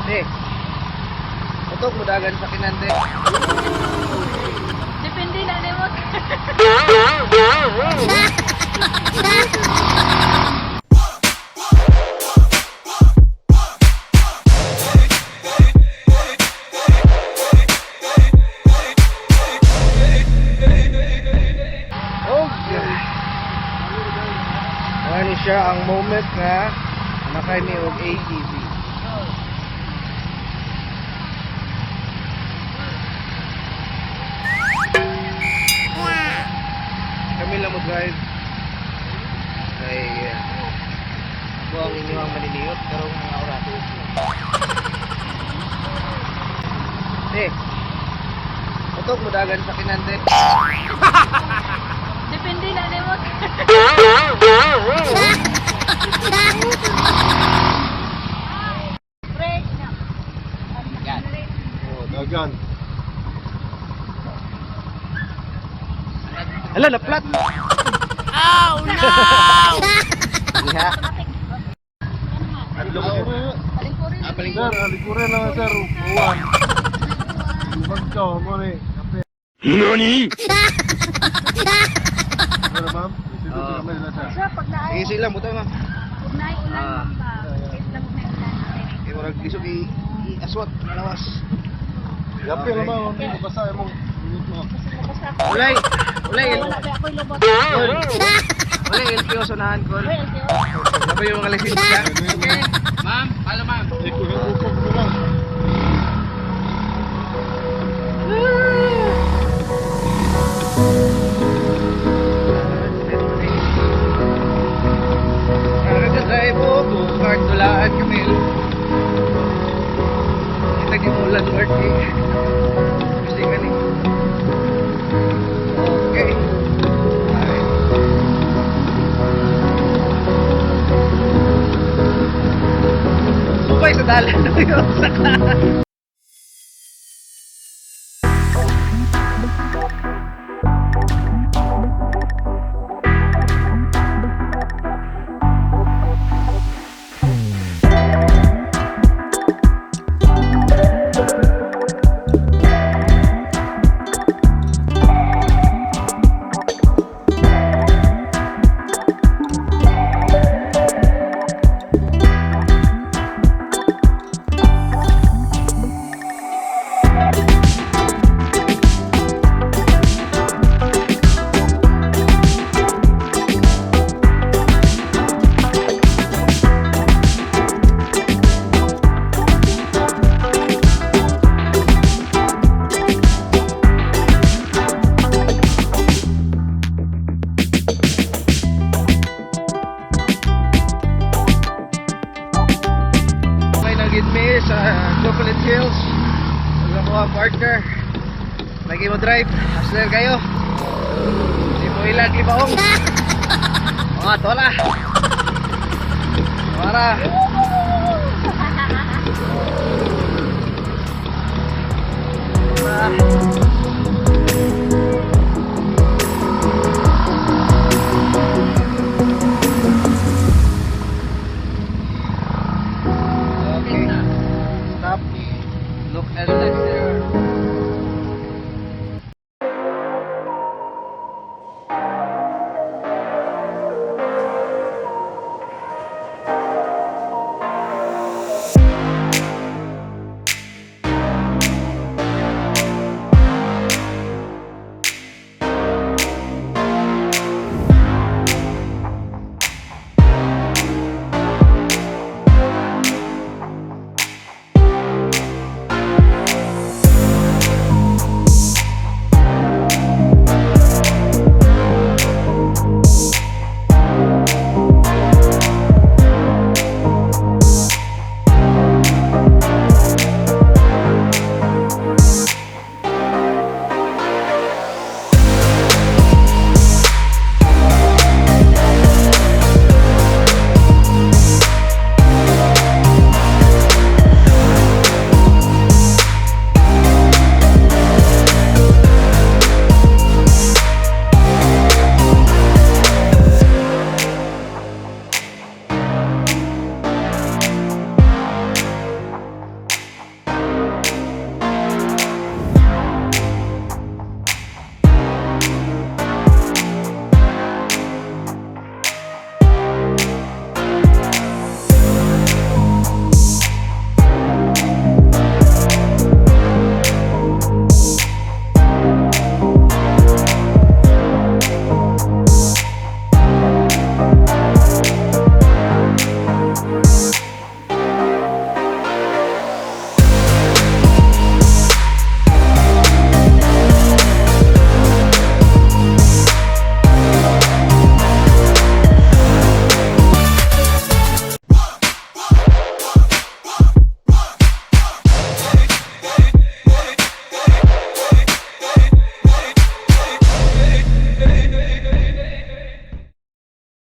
Te. Utok mo dagan sa kinante. Depende na nimo. Okay. Ano ni siya ang moment nga nakay mi og ATV. Kami lang mo drive. Kay ako ang inyong maniniyot karong mga oras. Te. Utok mo dagan sa kinante. Depende na nimo. Break. Yan. Oh, dagan. Hala, na-flat! Oh, no! Iha. Palingkurin. Ah, Sir, alikuran lang sir. Uwan. Ibang ka, mo ni. Kape. NANI? Pero ma'am, dito Oo. kami na sir. Sir, pag naay, Sige sila, buta ma'am. pag naay ulan Ah. ma'am ba? Wait lang pag naay ulan. Kaya murag isog i-aswat, nalawas. Kape lang ma'am, hindi ko basa imong minute mo. Kasi mabasa ako. Ulay! Ulay! Wala ba ako'y lobot. Ulay, LTO sunahan ko. Uy, LTO. Sabi yung mga lisensya. Okay. Ma'am, halo ma'am. Ikukok mo lang. Nag-drive ko, go-kart, dulaan kami. Kita di mo ulan work eh. Gusto ka ni. Okay. Alright. Subay sa dalan na yun sa May nagid mi sa Chocolate Hills. Wala ko ang partner. Lagi mo drive. Hustler kayo. Di mo ilag libaong. Mga tola. Para.